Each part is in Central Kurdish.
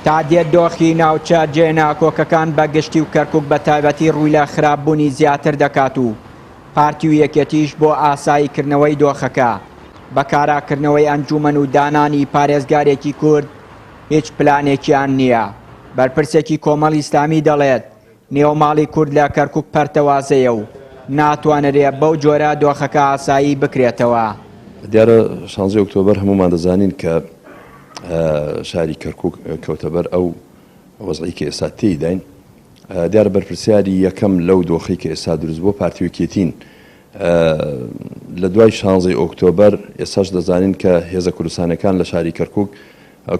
تا دێت دۆخی ناوچە جێناکۆکەکان بە گشتی و کەرکوک بە تایبەتی ڕووی لە خراپبوونی زیاتر دەکات و پارتی و یەکێتیش بۆ ئاساییکردنەوەی دۆخەکە بە کاراکردنەوەی ئەنجومەن و دانانی پارێزگارێکی کورد هیچ پلانێکیان نییە. بەرپرسێکی کۆمەڵی ئیسلامی دەڵێت، نێوماڵی کورد لە کەرکوک پەرتەوازەیە و ناتوانرێ بەو جۆرە دۆخەکە ئاسایی بکرێتەوە. دیارە شانزەی ئۆکتۆبەر هەموومان دەزانین کە شاری کەرکوک کەوتە بەر ئەو وەزعی کە ئێستا تێیداین. دیارە بەرپرسیاری یەکەم لەو دۆخەی کە ئێستا دروست بووە پارتی و یەکێتین. لە دوای شانزەی ئۆکتۆبەر ئێستاش دەزانین کە هێزە کوردستانەکان لە شاری کەرکوک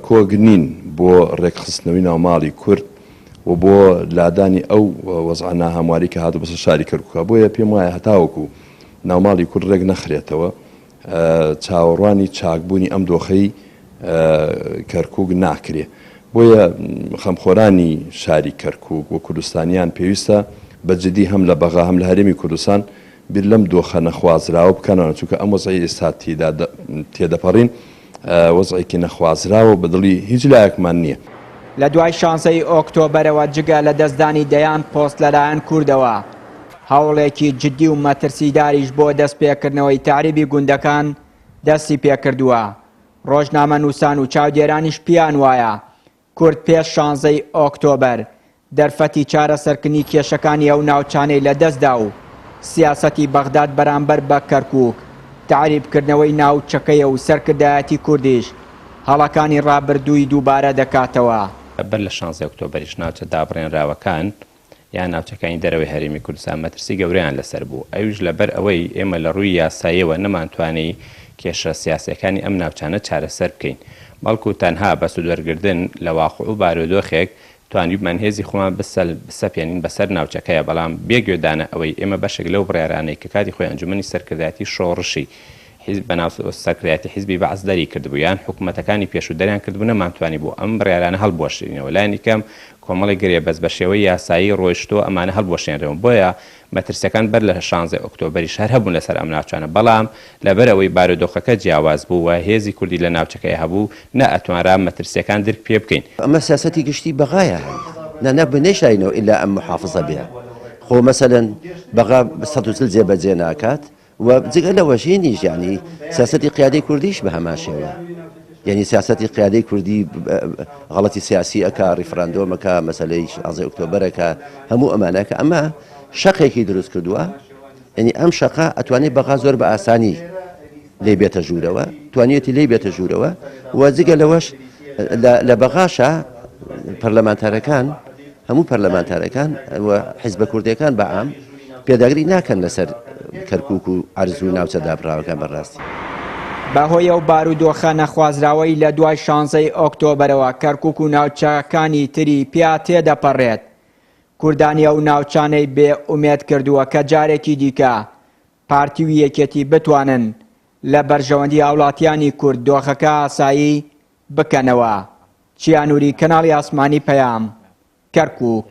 کۆک نین بۆ ڕێکخستنەوەی ناوماڵی کورد و بۆ لادانی ئەو وەزعە ناهەمواری کە هاتوو بەسەر شاری کەرکوکە. بۆیە پێم وایە هەتاوەکو ناوماڵی کورد ڕێک نەخرێتەوە چاوەڕوانی چاکبوونی ئەم دۆخەی کەرکوک ناکرێ. بۆیە خەمخۆرانی شاری کەرکوک و کوردستانیان پێویستە بە جدی هەم لە بەغا هەم لە هەرێمی کوردستان بیر لەم دۆخە نەخوازراوە بکەنەوە، چونکە ئەم وەزعەی ئێستا تێیدا تێدەپەڕین وەزعێکی نەخوازراوە و بە دڵی هیچ لایەکمان نییە. لە دوای شانزەی ئۆکتۆبەرەوە جگە لە دەستدانی دەیان پۆست لەلایەن کوردەوە، هەوڵێکی جدی و مەترسیداریش بۆ دەستپێکردنەوەی تەعریبی گوندەکان دەستی پێکردووە. ڕۆژنامەنووسان و چاودێرانیش پییان وایە کورد پێش شانزەی ئۆکتۆبەر دەرفەتی چارەسەرکردنی کێشەکانی ئەو ناوچانەی لەدەستدا و سیاسەتی بەغداد بەرامبەر بە کەرکوک تەعریبکردنەوەی ناوچەکەیە و سەرکردایەتی کوردیش هەڵەکانی ڕابردووی دووبارە دەکاتەوە. بەر لە شانزەی ئۆکتۆبەریش ناوچە دابڕێنراوەکان یان ناوچەکانی دەرەوەی هەرێمی کوردستان مەترسی گەورەیان لەسەر بوو، ئەویش لەبەر ئەوەی ئێمە لە ڕووی یاساییەوە نەمانتوانی کێشە سیاسیەکانی ئەم ناوچانە چارەسەر بکەین، بەڵکو تەنها بە سوودوەرگردن لە واقع و بارودۆخێک توانیبمان هێزی خۆمان بسەپێنین بەسەر ناوچەکەیا، بەڵام بێ گوێدانە ئەوەی ئێمە بەشێک لەو بڕیارانەی کە کاتی خۆی ئەنجومەنی سەرکردایەتی شۆڕشی حیزب بەناو سەرکردایەتی حیزبی بەعس دەری کردبوو یان حکومەتەکانی پێشوو دەریان کردبوو نەمانتوانیبوو ئەم بڕیارانە هەڵبوەشێنینەوە لانی کەم کۆمەڵێک گرێبەست بە شێوەی یاسایی ڕۆیشتووە ئەمانە هەڵبوەشێنرەوە بۆیە مەترسیەکان بەر لە شانزەی ئۆکتۆبەریش هەر هەبوون لەسەر ئەم ناوچانە بەڵام لەبەر ئەوەی بارودۆخەکە جیاواز بوو و هێزی کوردی لە ناوچەکەی هەبوو نەئەتوانرا مەترسیەکان درک پێ بکەین. ئەمە سیاسەتی گشتی بەغایە هەی نا نا نەیشارینەوە ئیلا ئەم محافزە بێ خۆ مەسەلەن بەغا 140 جێبەجێ ناکات و جگە لەوەش هینیش یانی سیاسەتی قیادەی کوردیش بە هەمان شێوە یعنی سیاسەتی قیادەی کوردی غەڵەتی سیاسی ئەکا ڕیفراندۆمەکە مەسلەی شازدەی ئۆکتۆبەرەکە هەموو ئەمانەکە ئەمە شەقێکی دروست کردووە یعنی ئەم شەقە ئەتوانێت بەغا زۆر بە ئاسانی لێ بێتە ژوورەوە توانیەتی لێ بێتە ژوورەوە و جگە لەوەش لە بەغاشا پەرلەمانتارەکان هەموو پەرلەمانتارەکان و حیزبە کوردیەکان بە عام پێداگری ناکەن لەسەر کەرکوک و عەرز و ناوچە دابڕاوەکان بە ڕاستی. بەهۆی ئەو بارودۆخە نەخوازراوەی لە دوای شانزەی ئۆکتۆبەرەوە کەرکوک و ناوچەکانی تری پیا تێدەپەڕێت، کوردانی ئەو ناوچانەی بێ ئومێد کردووە کە جارێکی دیکە پارتی و یەکێتی بتوانن لە بەرژەوەندی هاوڵاتیانی کورد دۆخەکە ئاسایی بکەنەوە. چیا نوری، کەناڵی ئاسمانی پەیام، کەرکوک.